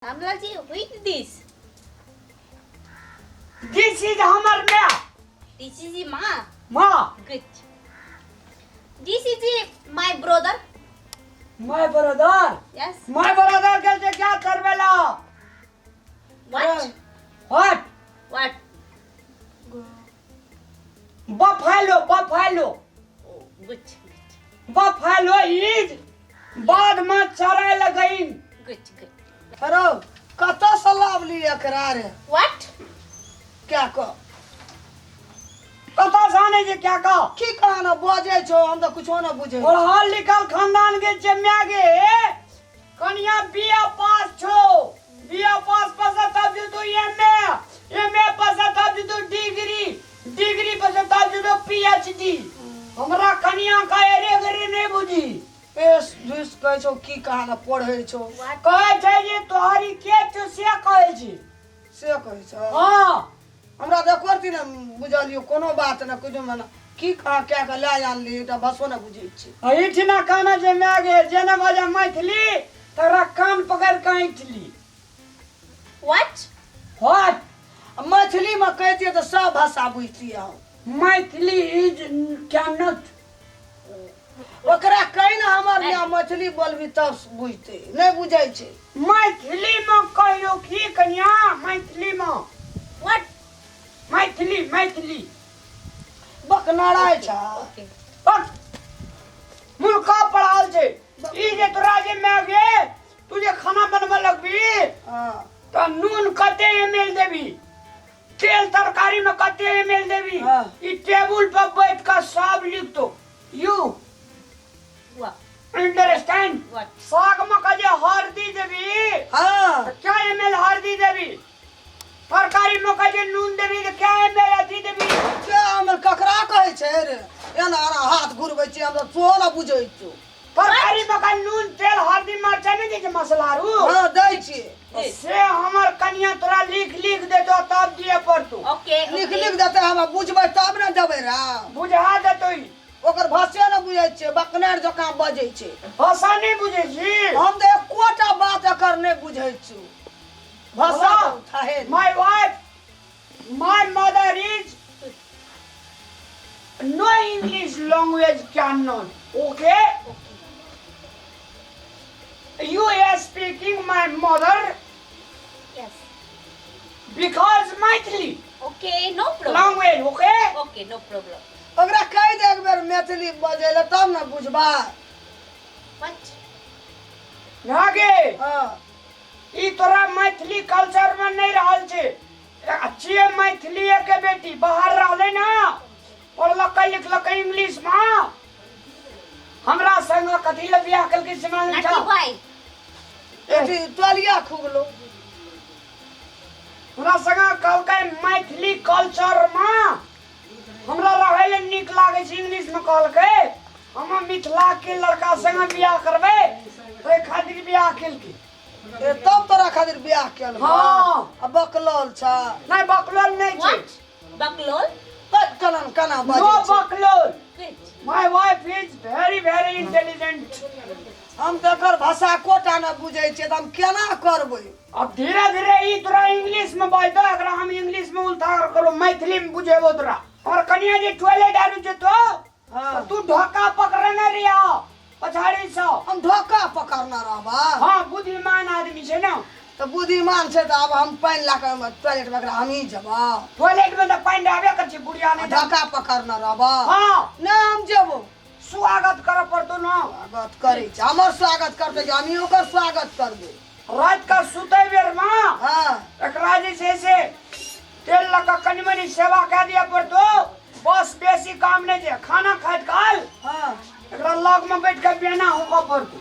Ramlalji, who is this? This is हमर my. This is ma. माँ। Good. This is my brother. My brother. Yes. My brother गेल छै क्या करबेला? What? What? What? Buffalo, buffalo. Oh, good. Good. Buffalo is बाद में चराय लगइन। Good. Good. अरे कतऽ से लावली एकरा रे? What? क्या कह कतऽ से आनै छै क्या कह? की कहना बजै छौ, हम तऽ कुछो न बुझै। पढ़ल लिखल खानदान के छै माय गे, कनिया बीए पास छो, बीए पास पर तब जो तू एम ए, एम ए पर तब जो तू डिग्री, डिग्री पर तब जो तू पीएचडी। हमरा कनिया का एरे गरे नहीं बुझी। पेश धुस कहै छौ की कहाँ पढ़ै छौ? कहै छै जे तोहरी के छौ से कहै छी। से कहै छौ? हाँ। हमरा तऽ एको रत्ती ने बुझलियौ कोनो बात ने कुछो मने की कहाँ कए कऽ लए आनली, एकटा भाषो ने बुझै छी। एहिठिना कहना छै माय गे, जे ने बाजै मैथिली तकरा कान पकड़ि कऽ ऐंठली। What? What? मैथिलीमे कहितियै तऽ सब भाषा बुझतियै हम। Maithili is can not. ओकरा कहि ने हमर माय मैथिली बोलबी तब बुझतै, नहि बुझै छै। मैथिलीमे कहियौ की कनिया, मैथिलीमे। What? Maithili, Maithili. बकनाराय छै। Okay. बक मुल्का पढ़ाल छै। ई जे तोरा जे माय गे, तू जे खाना बनबऽ लगबी तऽ नून कते एम एल देबी, तेल तरकारी में कते एम एल देबी, ई टेबुल पर बैठ कऽ सब लिखतो। You understand? साग में कजे हल्दी देबी, तऽ क्या एम एल हल्दी देबी, तरकारी में कजे नून देबी तऽ क्या एम एल अथी देबी। के हमर ककरा कहै छै रे, एना एना हाथ घुरबै छै, हम तऽ सेहो ने बुझै छियौ। तरकारी में का नून तेल हल्दी मरचाई नहीं दै छै मसला रू? हाँ दै छियै। से हमर कनिया तोरा लिख लिख देतो तब दिए पड़तो। ओके। लिख लिख देतै, हम बुझबै तब ने देबै रे। बुझा देतो ई। ओकर भाषे ने बुझै छियै, बकनेर जकाँ बजै छै। भाषा नहि बुझै छी? हम तऽ एकोटा बात एकर नहि बुझै छियौ। भाषा तऽ थाहे नहि। My wife, my mother is no English language can not. Okay? You are speaking my mother. Yes. Because Maithili. Okay, no problem. Language, okay? Okay, no problem. ओकरा कहि दे एक बेर मैथिली बजै लए तब ने बुझबै। What? नागे। हाँ। ई तोरा मैथिली कल्चर में नहीं रहल छै। छियै मैथिलीए के बेटी, बाहर रहलै ना, पढ़लकै लिखलकै इंग्लिश में, हमरा संग कथी लए बियाह केलकै से मालूम नाटी छौ? भाई। अथी तलिया खुगलो। हमरा संग कहलकै मैथिली कल्चर में हमरा रहै लए नीक लागै छै, इंग्लिश में कहलकै हम मिथिला के लड़का संग बियाह करबै, ताहि खातिर बियाह केलकै। ए तब तोरा खातिर बियाह केलकै? हाँ। आ बकलोल छ? नहि, बकलोल नहि छै। What? बकलोल? बक केना केना बाजै नो छै? बकलोल। Good. My wife is very very intelligent. हम तऽ एकर भाषा कोटा ने बुझै छियै तऽ हम केना करबै? अब धीरे धीरे ई तोरा इंग्लिश में बजतो, एकरा हम इंग्लिश में उल्था करो, मैथिली में बुझेबो तोरा। और कनिया जे टॉयलेट आलू जेतो, हाँ। तू ढोका पकड़ने रहिया पछाड़ी से। हम ढोका पकड़ने रहबा? हाँ, बुद्धिमान आदमी छै ना। तऽ बुद्धिमान छै तऽ आब हम पानि लए कऽ टॉयलेट में एकरा हमही जेबा? टॉयलेट में तऽ पानि रहबे करै छै बुढ़िया, नहि तऽ ढोका पकड़ने रहबा? हाँ। नहि, हम जेबो। स्वागत करऽ पड़तो ना। स्वागत करै छै, हमर स्वागत करतै कि हमही ओकर स्वागत करबै? रात का सुतै बेर में हाँ। एकरा जे छै से तेल लऽ कऽ कनि मनि सेवा कए दिअ पड़तो, बस बेसी काम नहि छै। खाना खाइत काल हाँ। एकरा लग में बैठ के बेना होकऽ पड़तो।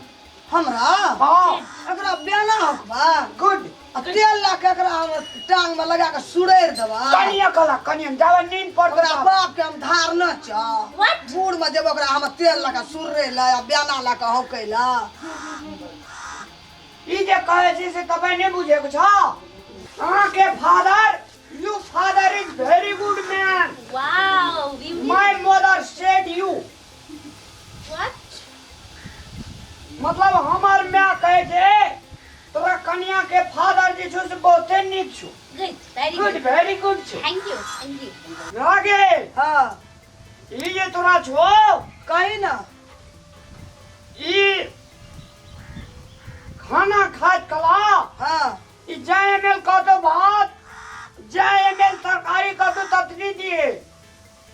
हमरा? हाँ। एकरा बेना होकबा? गुड। आ तेल लऽ के एकरा हम टांग में लगा के सुड़ैर देबा। कनिया कला कनिया जाबे नींद पड़तो ओकरा तब। बाप के हम धार न छ। What? बूढ़ में जेबो ओकरा हम तेल लऽ के सुड़ै ला आ बेना लऽ के हौकै ला। ई जे कहै छी से तपाईँ नहि बुझैके छ। अहाँके father, you father is very good man. Wow, beautiful. My mother said you. What? मतलब हमर माय कहै छै तोरा कनिया के फादर जे छौ से बहुते नीक छौ। Good, very good, good. Very good छौ। Thank you, thank you. आगे। हाँ। ई जे तोरा छौ, कही ना। ई खाना खाइत कला, हाँ, ई जाय एमेल कहतो भात, जाय एमेल तरकारी कहतो ततनी दिए।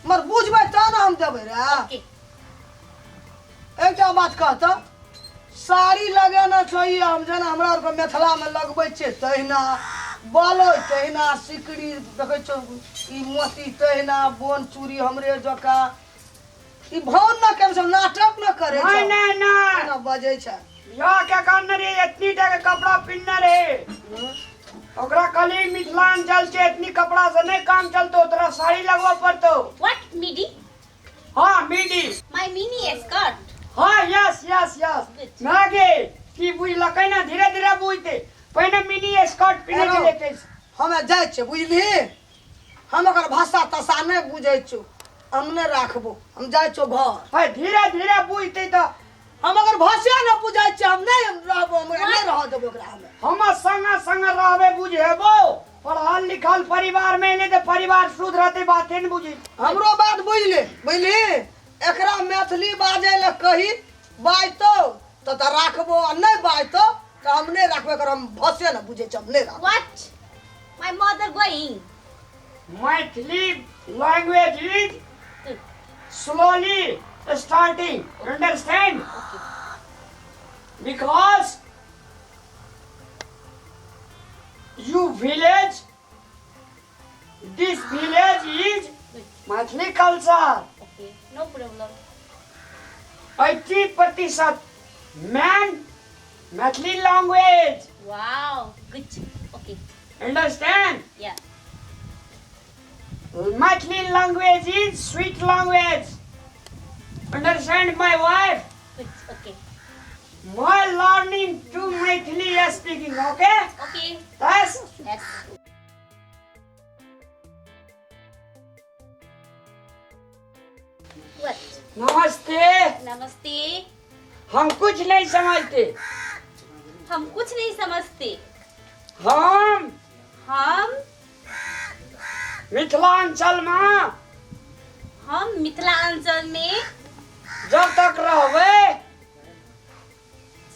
मर बुझबै तब ने हम देबै रे। ओके। एकटा बात कह तऽ, साड़ी लगेने छौ ई, हम जेना हमरा आरके मिथिलामे लगबै छियै तहिना, बलौ तहिना, सिकड़ी देखै छौ, ई मोती तहिना, बोन चूड़ी हमरे जकाँ, ई भौन न केने छौ, नाटक न करै छौ। नहीं नहीं नहीं। केना बजै छै। बियाह के कारण रे इतनी टा के कपड़ा पिन्हने रे, ओकरा कहली मिथिलांचल से इतनी कपड़ा से नहीं काम चलतो, तोरा साड़ी लगवा पड़तो। What midi? हाँ, midi. My mini skirt. हाँ, यस यस यस। Good. ना गे की बुझलकै ना, धीरे धीरे बुझते, पहिने मिनी स्कर्ट पिन्हे हेलो। के लेते। हमे जाइ छियै, बुझलिही? हम ओकर भाषा ताषा नहि बुझै छियौ, हम नहि राखबो, हम जाइ छियौ घर। है, धीरे धीरे बुझते तऽ। हम अगर भाषा नहि बुझै छियै, हम नहि रहबो, हम नहि रहऽ देबो ओकरा हमे। हम संग संग रहबे, बुझेबो। पढ़ल लिखल परिवार में एले तऽ परिवार शुद्ध रहते, बाते ने बुझे। हमरो बात बुझि ले, बुझलिही? एकरा मैथिली बाजै लए कही, बाजतौ तऽ तऽ राखबो, आ नहि बाजतौ तऽ हम नहि राखबो एकर, हम भाषे नहि बुझै छियै, हम नहि राखबो। What? My mother going. Maithili language is Good. slowly starting, understand? Okay. Because you village, this village is Good. Maithili culture. Okay. No problem. 80% man Maithili language. Wow. Good. Okay. Understand? Yeah. Maithili language is sweet language, understand my wife? Good. Okay. My learning to Maithili speaking, okay? Okay. Yes. Yes. What? नमस्ते। नमस्ते। हम कुछ नहीं समझते। हम कुछ नहीं समझते। हम हम मिथिलांचल में, हम मिथिलांचल में जब तक रहबै,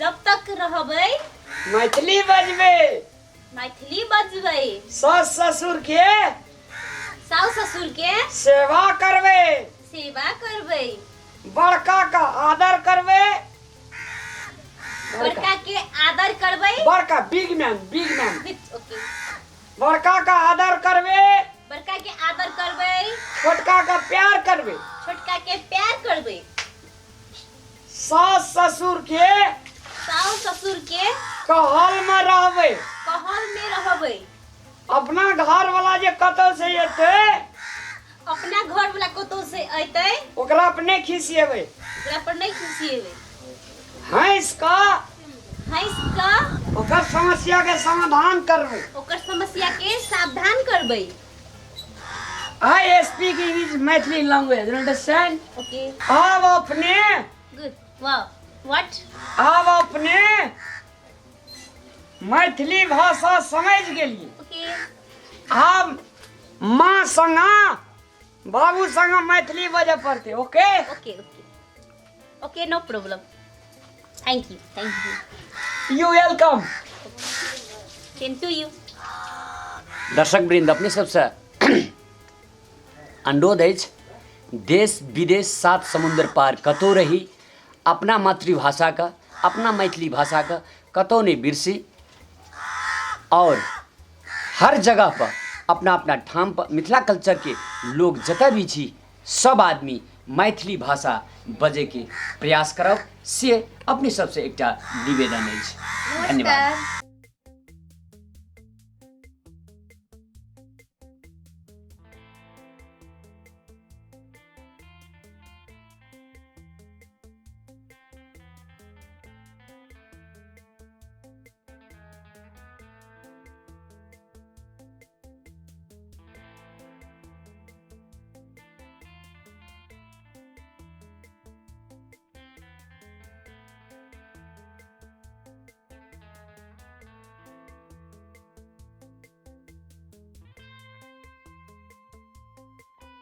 जब तक रहबै, मैथिली बजबै, मैथिली बजबै, सास ससुर के, सास ससुर के सेवा करबै, सेवा करबै, बड़का का आदर करबै, बड़का के आदर करबै, बड़का big man, big man. Okay. बड़का का आदर करबै, बड़का के आदर करबै, छोटका का प्यार करबै, छोटका के प्यार करबै, सास ससुर के, सास ससुर के कहल में रहबै, कहल में रहबै, अपना घर वाला जे कतौ से एतै, अपना घर वाला कतौ से अयतै, ओकरा पर नहि खिसिएबै, ओकरा पर नहि खिसिएबै, हँसि कऽ, हँसि कऽ ओकर समस्या के समाधान करबै, ओकर समस्या के सावधान करबै। I speak in Maithili language, understand? Okay. आब अपने गुड, वाह, what? आब अपने मैथिली भाषा समझ गेलियै। ओके। आब माँ संगा बाबू संगा मैथिली बजऽ पड़तै, okay? Okay okay okay, no problem, thank you, thank you. You welcome. Same to you. दर्शक वृंद, अपने सबसँ अनुरोध अछि, देश विदेश सात समुद्र पार कतहु रही, अपना मातृभाषाके, अपना मैथिली भाषाके कतहु नहि बिसरी आओर हर जगहपर अपना अपना ठामपर मिथिला कल्चरके लोक जतऽ भी छी, सब आदमी मैथिली भाषा बजैके प्रयास करब, से अपने सबसँ एकटा निवेदन अछि। धन्यवाद। नमस्कार।